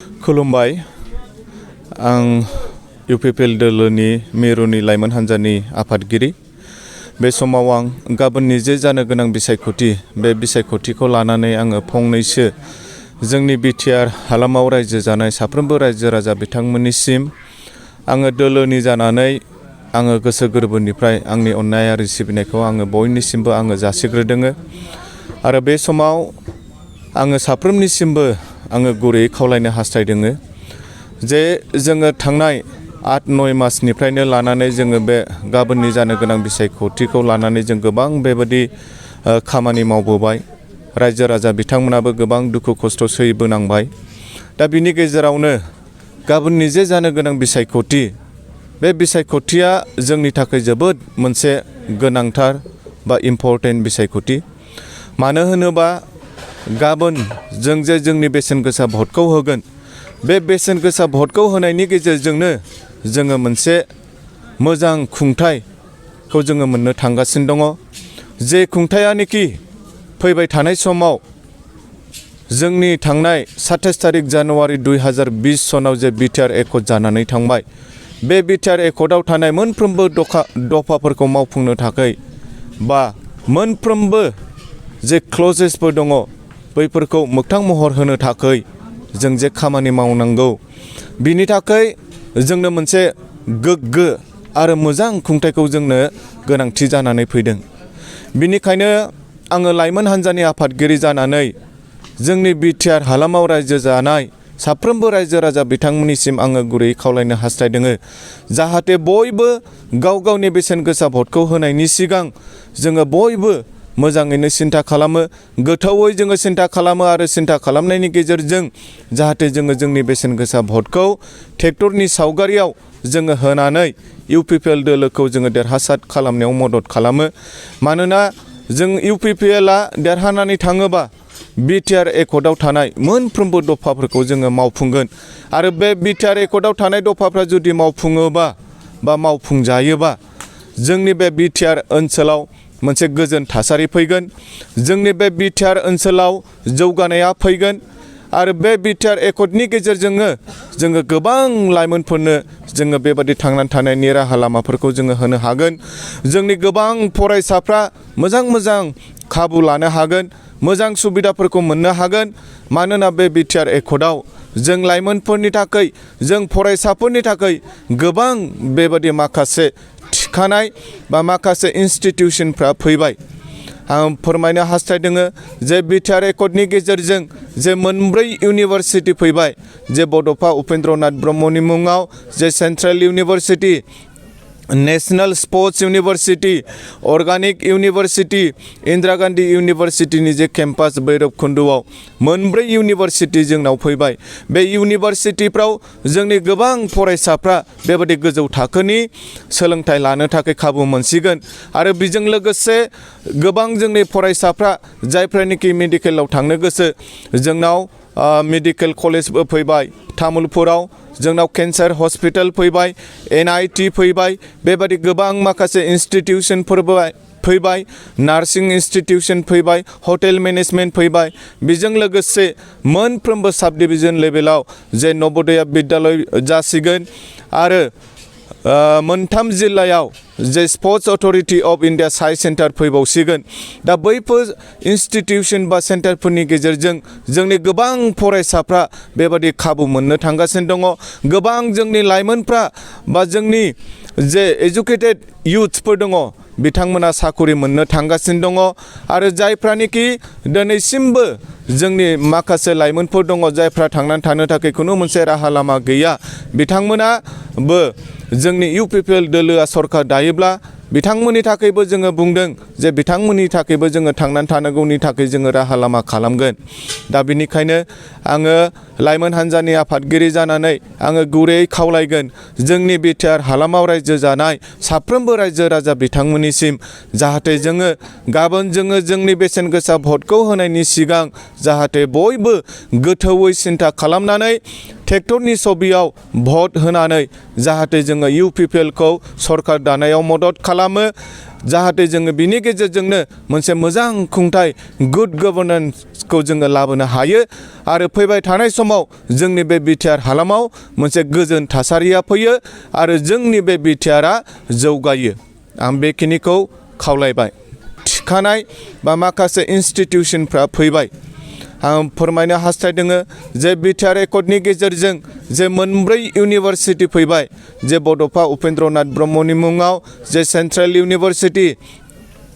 खुलुमबाय आं UPPL दोलोनि मिरुनि लाइमोन हान्जानि आफादगिरि बे समाव आं गाबोननि जे जानो गोनां बिसायख'थि बे बिसायख'थिखौ लानानै आङो फंनैसो जोंनि बिटिआर हालामाव रायजो जानाय साफ्रोमबो रायजो राजा बिथांमोननिसिम आङो दोलोनि जानानै आङो गोसो गोरबोनिफ्राय आंनि अननाय आरो सिबिनायखौ आङो बयनिसिमबो आङो जासिग्रोदोङो आरो बे समाव आङो साफ्रोमनिसिमबो आङो गुरैयै खावलायनो हास्थायदोङो जे जोङो थांनाय 8-9 मासनिफ्रायनो लानानै जोङो बे गाबोननि जानो गोनां बिसायख'थिखौ लानानै जों गोबां बेबायदि खामानि मावबोबाय रायजो राजा बिथांमोनाबो गोबां दुखु खस्थ' सैबोनांबाय दा बिनि गेजेरावनो गाबोननि जे जानो गोनां बिसायख'थि बे बिसायख'थिया जोंनि थाखाय जोबोद मोनसे गोनांथार बा इम्परटेन्ट बिसायख'थि मानो होनोबा गाबोन जों जे जोंनि बेसेन गोसा भटखौ होगोन बे बेसेन गोसा भटखौ होनायनि गेजेरजोंनो जोङो मोनसे मोजां खुंथायखौ जोङो मोननो थांगासिनो दङ जे खुंथायानोखि फैबाय थानाय समाव जोंनि थांनाय 27 तारिख जानुवारि 2020 सनाव जे बिटिआर यख'थ जानानै थांबाय बे बिटिआर यख'थआव थानाय मोनफ्रोमबो दफाफोरखौ मावफुंनो थाखाय बा मोनफ्रोमबो जे क्लजेसफोर दङ बैफोरखौ मोगथां महर होनो थाखाय जों जे खामानि मावनांगौ बिनि थाखाय जोंनो मोनसे गोग्गो आरो मोजां खुंथायखौ जोंनो गोनांथि जानानै फैदों बिनिखायनो आङो लाइमोन हान्जानि आफादगिरि जानानै जोंनि बिटिआर हालामाव रायजो जानाय साफ्रोमबो रायजो राजा बिथांमोननिसिम आङो गुरैयै खावलायनो हास्थायदोङो जाहाथे बयबो गाव गावनि बेसेन गोसा भटखौ होनायनि सिगां जोङो बयबो मोजाङैनो सिन्था खालामो गोथौवै जोङो सिन्था खालामो आरो सिन्था खालामनायनि गेजेरजों जाहाथे जोङो जोंनि बेसेन गोसा भटखौ ट्रेक्टरनि सावगारियाव जोङो होनानै UPPL दोलोखौ जोङो देरहासार खालामनायाव मदद खालामो मानोना जों UPPLआ देरहानानै थाङोबा बिटिआर यख'थआव थानाय मोनफ्रोमबो दफाफोरखौ जोङो मावफुंगोन आरो बे बिटिआर यख'थआव थानाय दफाफ्रा जुदि मावफुङोबा बा मावफुंजायोबा जोंनि बे बिटिआर ओनसोलाव मोनसे गोजोन थासारि फैगोन जोंनि बे बिटिआर ओनसोलाव जौगानाया फैगोन आरो बे बिटिआर यख'थनि गेजेरजोंनो जोङो गोबां लाइमोनफोरनो जोङो बेबादि थांनानै थानायनि राहा लामाफोरखौ जोङो होनो हागोन जोंनि गोबां फरायसाफ्रा मोजां खाबु लानो हागोन मोजां सुबिदाफोरखौ मोननो हागोन मानोना बे बिटिआर यख'थआव जों लाइमोनफोरनि थाखाय जों फरायसाफोरनि थाखाय गोबां बेबादि माखासे थिखानाय बा माखासे इन्सटिटिउसनफ्रा फैबाय आं फोरमायनो हास्थायदोङो जे बिटिआर यख'थनि गेजेरजों जे मोनब्रै इउनिभारसिटि फैबाय जे बड'फा उपेन्द्रनाथ ब्रह्मनि मुङाव जे central university national sports university organic university Indira Gandhi इउनिभारसिटिनि जे केम्पास भैरबकुन्द'आव मोनब्रै इउनिभारसिटि जोंनाव फैबाय बे इउनिभारसिटिफ्राव जोंनि गोबां फरायसाफ्रा बेबादि गोजौ थाखोनि सोलोंथाइ लानो थाखाय खाबु मोनसिगोन आरो बेजों लोगोसे गोबां जोंनि फरायसाफ्रा जायफ्रानोखि मेडिकेलाव थांनो गोसो जोंनाव मेडिकेल कलेजबो फैबाय तामुलपुराव जोंनाव केन्सार हस्पिटाल फैबाय NIT फैबाय बेबादि गोबां माखासे इन्सटिटिउसनफोर फैबाय नार्सिं इन्सटिटिउसन फैबाय हटेल मेनेजमेन्ट फैबाय बेजों लोगोसे मोनफ्रोमबो साब डिभिजन लेभेलाव जे नवोदया बिद्यालय जासिगोन आरो मोनथाम जिल्लायाव जे स्पर्ट्स अथरिटि अफ इन्डिया साइ सेन्टार फैबावसिगोन दा बैफोर इन्सटिटिउसन बा सेन्टारफोरनि गेजेरजों जोंनि गोबां फरायसाफ्रा बेबादि खाबु मोननो थांगासिनो दङ गोबां जोंनि लाइमोनफ्रा बा जोंनि जे एजुकेटेड इयुथ्सफोर दङ बिथांमोना साकरि मोननो थांगासिनो दङ आरो जायफ्रानोखि दिनैसिमबो जोंनि माखासे लाइमोनफोर दङ जायफ्रा थांनानै थानो थाखाय खुनु मोनसे राहा लामा गैया बिथांमोनाबो जोंनि UPPL दोलोआ सरकार दायोब्ला बिथांमोननि थाखायबो जोङो बुंदों जे बिथांमोननि थाखायबो जोङो थांनानै थानांगौनि थाखाय जोङो राहा लामा खालामगोन दा बिनिखायनो आङो लाइमोन हान्जानि आफादगिरि जानानै आङो गुरैयै खावलायगोन जोंनि बिटिआर हालामाव रायजो जानाय साफ्रोमबो रायजो राजा बिथांमोननिसिम जाहाथे जोङो गाबोन जोङो जोंनि बेसेन गोसा भटखौ होनायनि सिगां जाहाथे बयबो गोथौवै सिन्था खालामनानै ट्रेक्टरनि छबियाव भट होनानै जाहाथे जोङो UPPL खौ सरकार दानायाव मदद खालामो जाहाथे जोङो बिनि गेजेरजोंनो मोनसे मोजां खुंथाय गुड गभर्नेन्सखौ जोङो लाबोनो हायो आरो फैबाय थानाय समाव जोंनि बे बिटिआर हालामाव मोनसे गोजोन थासारिया फैयो आरो जोंनि बे बिटिआरआ जौगायो आं बेखिनिखौ खावलायबाय थिखानाय बा माखासे इन्स्टिटिउसनफ्रा फैबाय आं फोरमायनो हास्थायदों जे बिटिआर एकर्डनि गेजेरजों जे मोनब्रै इउनिभारसिटि फैबाय जे बड'फा उपेन्द्रनाथ ब्रह्मनि मुङाव जे central university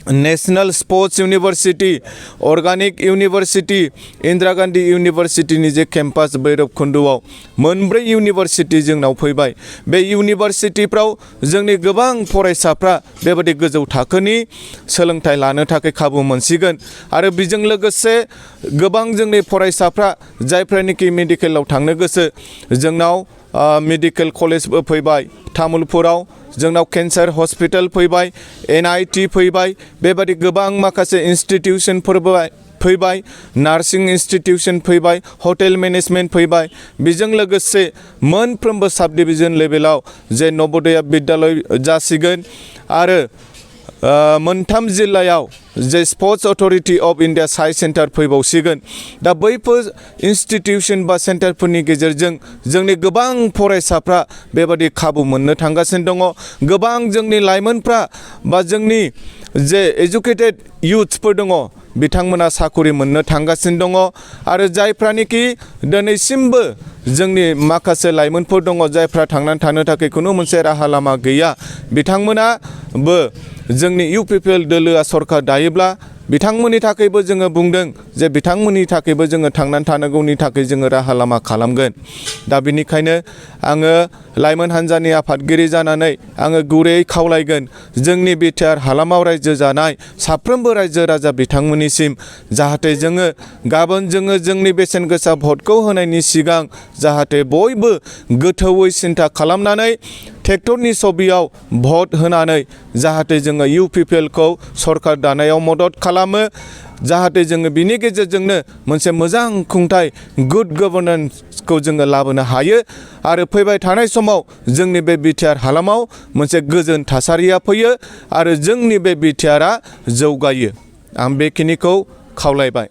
national sports university organic university Indira Gandhi इउनिभारसिटिनि जे केम्पास भैरबकुन्द'आव मोनब्रै इउनिभारसिटि जोंनाव फैबाय बे इउनिभारसिटिफ्राव जोंनि गोबां फरायसाफ्रा बेबादि गोजौ थाखोनि सोलोंथाइ लानो थाखाय खाबु मोनसिगोन आरो बेजों लोगोसे गोबां जोंनि फरायसाफ्रा जायफ्रानोखि मेडिकेलाव थांनो गोसो जोंनाव मेडिकेल कलेजबो फैबाय तामुलपुराव जोंनाव केन्सार हस्पिटाल फैबाय NIT फैबाय बेबादि गोबां माखासे इन्स्टिटिउसनफोर फैबाय नार्सिं इन्स्टिटिउसन फैबाय हटेल मेनेजमेन्ट फैबाय बेजों लोगोसे मोनफ्रोमबो साब डिभिजन लेभेलाव जे नवोदया बिद्यालय जासिगोन आरो मोनथाम जिल्लायाव जे स्पर्ट्स अथरिटि अफ इन्डिया साइ सेन्टार फैबावसिगोन दा बैफोर इन्स्टिटिउसन बा सेन्टारफोरनि गेजेरजों जोंनि गोबां फरायसाफ्रा बेबादि खाबु मोननो थांगासिनो दङ गोबां जोंनि लाइमोनफ्रा बा जोंनि जे एजुकेटेड इयुथ्सफोर दङ बिथांमोना साकरि मोननो थांगासिनो दङ आरो जायफ्रानोखि दिनैसिमबो जोंनि माखासे लाइमोनफोर दङ जायफ्रा थांनानै थानो थाखाय खुनु मोनसे राहा लामा गैया बिथांमोनाबो जोंनि UPPL दोलोआ सरकार दायोब्ला बिथांमोननि थाखायबो जोङो बुंदों जे बिथांमोननि थाखायबो जोङो थांनानै थानांगौनि थाखाय जोङो राहा लामा खालामगोन दा बेनिखायनो आङो लाइमोन हान्जानि आफादगिरि जानानै आङो गुरैयै खावलायगोन जोंनि बिटिआर हालामाव रायजो जानाय साफ्रोमबो रायजो राजा बिथांमोननिसिम जाहाथे जोङो गाबोन जोङो जोंनि बेसेन गोसा भटखौ होनायनि सिगां जाहाथे बयबो गोथौयै सिन्था खालामनानै ट्रेक्टरनि छबियाव भट होनानै जाहाथे जोङो UPPL खौ सरकार दानायाव मदद खालामो जाहाथे जोङो बिनि गेजेरजोंनो मोनसे मोजां खुंथाय गुड गभर्नेन्सखौ जोङो लाबोनो हायो आरो फैबाय थानाय समाव जोंनि बे बिटिआर हालामाव मोनसे गोजोन थासारिया फैयो आरो जोंनि बे बिटिआरआ जौगायो आं बेखिनिखौ खावलायबाय।